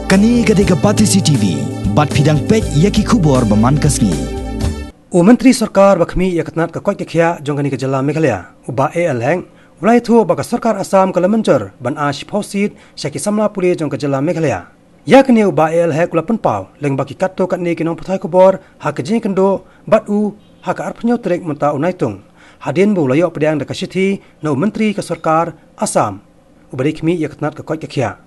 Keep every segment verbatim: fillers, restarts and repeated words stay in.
Kane ka dei ka Batesi T V, bad phi dang peit ïa ki khubor ba man ka sngi. U Myntri Sorkar ba khmih ïa ka tnat ka koit ka khiah jong kane ka jylla Meghalaya, u Bah A L Hek, u la ïathuh ba ka Sorkar Assam ka la mynjur ban ai shiphew seat sha ki samla pule jong ka jylla Meghalaya. Ïa kane u Bah A L Hek u la pynpaw lyngba ki katto katne ki nongpathai khubor ha ka jingïakynduh bad u ha ka arphew tarik mynta u Naitung, hadien ba u la ïoh pdiang da ka shithi na u Myntri ka Sorkar Assam uba dei khmih ïa ka tnat ka koit ka khiah.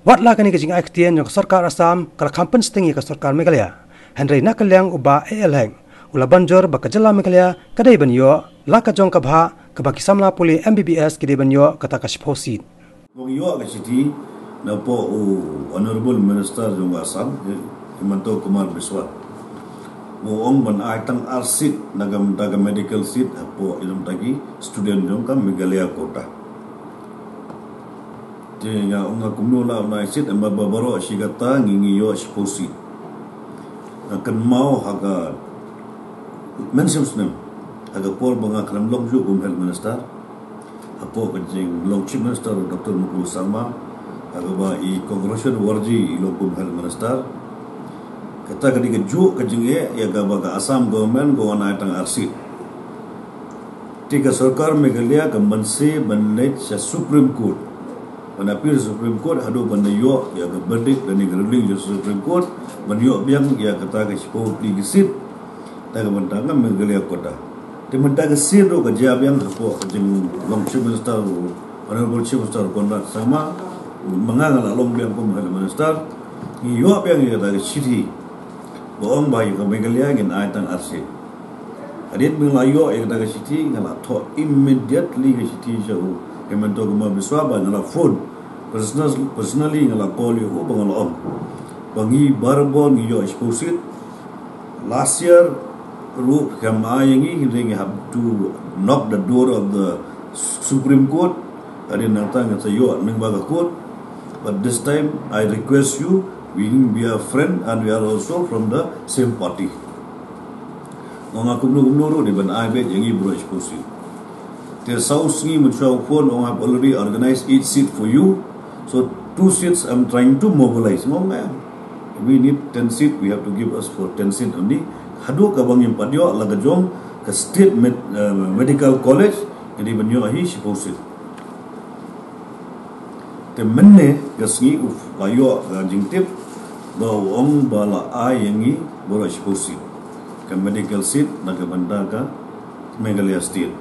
Wat la kane ka jingai ktien jong ka Sorkar Assam ka la kham pynsting ïa ka Sorkar Meghalaya, hynrei na ka liang u Bah A L Hek u la ban jur ba ka jylla Meghalaya ka dei ban ïoh la ka jong ka bhah kaba ki samla pule M B B S ki dei ban ïoh kata ka shiphew seat. Ong ïoh ka shithi na poh u Honorable Minister jong ka Assam, Himanta Kumar Biswa. Mo ong ban ai tang ar seat na ka mynta ka medical seat hapoh ïa mynta ki student jong ka Meghalaya quota. Te nga ong nga kumno la un ai seat, em ba baroh shi katta ngi ngi ïoh shiphew seat. Nga kynmaw ha ka mynshem snem, ha ka por ba nga khlem long shuh kum health minister, hapoh ka jinglong chief minister u Doctor Mukul Sangma, ha kaba i Congressman Warji i long kum health minister. Kata ka dei ka juk ka jingeh ïa kaba ka Assam government ka wan ai tang ar seat. Te ka sorkar Meghalaya ka mynshwa ban leit sha Supreme Court, ban appeal Supreme Court haduh ban da ïoh ïa ka verdict lane ka ruling jong Supreme Court ban ïoh biang ïa kata ka shiphew tylli ki seat na ka bynta ka Meghalaya quota. Te mynta ka sien ruh ka jia biang hapoh ka jinglong chief minister u Honorable Chief Minister Conrad Sangma, ma nga nga la long biang kum health minister, ngi ïoh biang ïa kata ka shithi ba ong ba ïa ka Meghalaya ngin ai tang ar seat. Hadien ba nga la ïoh ïa kata ka shithi nga la thoh immediately ka shithi sha u Himanta Kumar Biswa bad nga la phone personal, personally nga la call ïa u bad nga la ong ba ngi barabor ngi ïoh shiphew seat. Last year ruh kam ai ïa ngi, hynrei ngi have to knock the door of the Supreme Court. Hadien nangta ngi sa ïoh lyngba ka court. But this time I request you, we, we are friend and we are also from the same party. Nga ong kumno kumno ruh dei ban ai beit ïa ngi baroh shiphew seat. Te saw sngi mynshuwa u phone, ong, I've already organized eight seat for you. So two seats I'm trying to mobilize. Nga ong, eh, we need ten seat, we have to give us for ten seat only. Haduh kaba ngim pat ïoh la ka jong ka state med-, eh, medical college, ngi dei ban ïoh hi shiphew seat. Te mynne ka sngi u la ïoh ka jingtip ba u ong ba la ai ïa ngi baroh shiphew seat, ka medical seat na ka bynta ka Meghalaya State.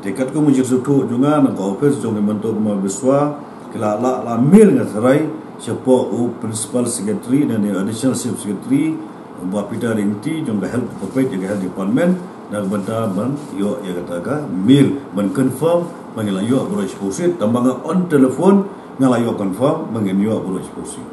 Te katkum ka jingsngewthuh jong nga na ka office jong u Himanta Kumar Biswa, ki la, la, la mail nga tharai shapoh u Principal Secretary ne, ne Additional Chief Secretary, Bah Peter Ryngti jong ka health, puppet jong ka health department, na ka bynta ban ïoh ïa kata ka mail ban confirm ba ngi la ïoh baroh shiphew seat. Tangba nga on telephone nga la ïoh confirm ba ngin ïoh baroh shiphew seat.